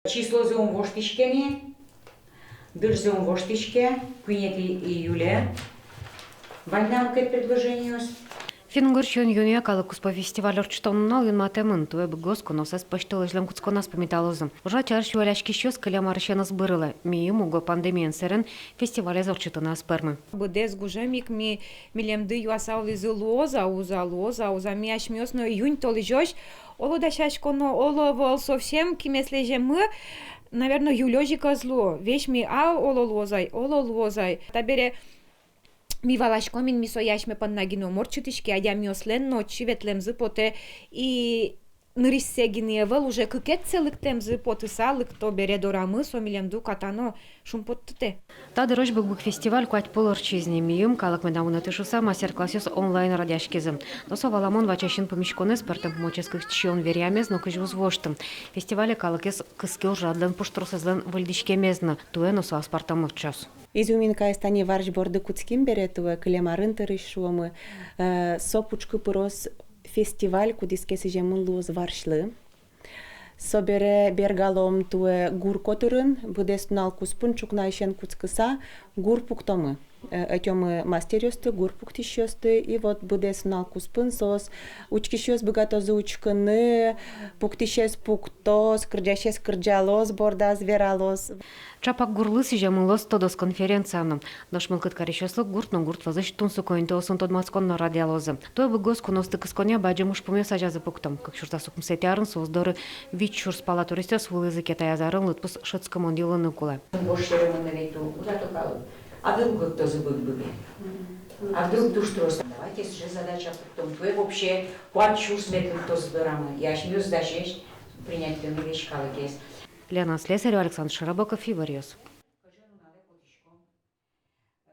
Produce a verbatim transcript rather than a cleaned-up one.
Числозэ ум воштӥське ни, дырзэ ум воштӥське, куинетӥ июле. Вань на мукет предложениос. Финн-угор сиён-юонъя калык куспо фестиваль ортчытон нунал юнматэмын. Туэ быгос куносэз пӧсьтолэзьлэн кутсконаз пумиталозы. Ужа чарысь юалляськисьёс кылем арысен ӧз бырылэ. Миым уго пандемиен сэрен фестивалез ортчытыны ӧз пӧрмы. Быдэс гужем ик ми, милемды юаса улӥзы: луоз-а, уз-а, луоз-а, уз-а. Ми асьмеос но июнь толэзёзь оло дасяськоно, оло ӧвӧл, совсем кимеслэсьмы, наверно, июлёзь ик ӧз луо. Весь ми: а, оло луоз ай, оло луоз ай. Табере ми валаськом ини, ми сое асьме понна гинэ ум ортчытӥське, адямиослэн но отчы ветлэмзы потэ, и нырысьсэ гинэ ӧвӧл, уже кыкетсэ лыктэмзы потыса лыкто бере дорамы, со милемды уката но шумпоттытэ. Та дырозь «Быг-быг» фестиваль куать пол ортчиз ни. Миым калык медам вунэты шуыса мастер-классъёс онлайн радъяськизы. Но со валамон ваче син пумиськонэз, пӧртэм пумочес кык сиён веръямез нокызьы уз вошты. Фестивале калыкез кыске ужрадлэн пуштросэзлэн выльдӥськемез но. Туэ но со аспӧртэмлыкчиос. Изюминкаез тани варсь борды кутским бере, туэ кылем арын, тырысь шуомы, э, со пушкы пыроз фестиваль, кудӥз ке сӥземын луоз варсьлы. Собере бергалом туэ гур котырын, быдэс нунал куспын ӵукнаысен кутскыса гур пуктомы. Э, ӧтёмы мастеръёсты, гур пуктӥсьёсты, и вот быдэс нунал куспын соос, учкисьёс быгатозы учкыны, пуктӥсез пуктоз, кырӟасез кырӟалоз, бордаз вералоз. Ӵапак гурлы сӥземын луоз тодос конференция но. Нош мылкыд карисьёслы гурт но гурт вӧзысь тунсыко интыосын тодматскон но радъялозы. Туэ быгос куносты кысконъя бадӟым ужпумъёс азязы пуктом. Кык сюрс дас укмысэтӥ арын соос доры вить сюрс пала туристъёс вуылӥзы ке, та азьарын лыдпус шӧдскымон йылыны кулэ. Гожтэрем но ведь у-, ужа то кал. А вдруг лыктозы быд-быд? А вдруг туж трос? Давайте сыӵе задача пуктом. Туэ вообще куать сюрс мед лыктозы дорамы. И асьмеос дасесь принять карыны весь калыкез. Лена Слесарева, Александр Широбоков, «Иворъёс».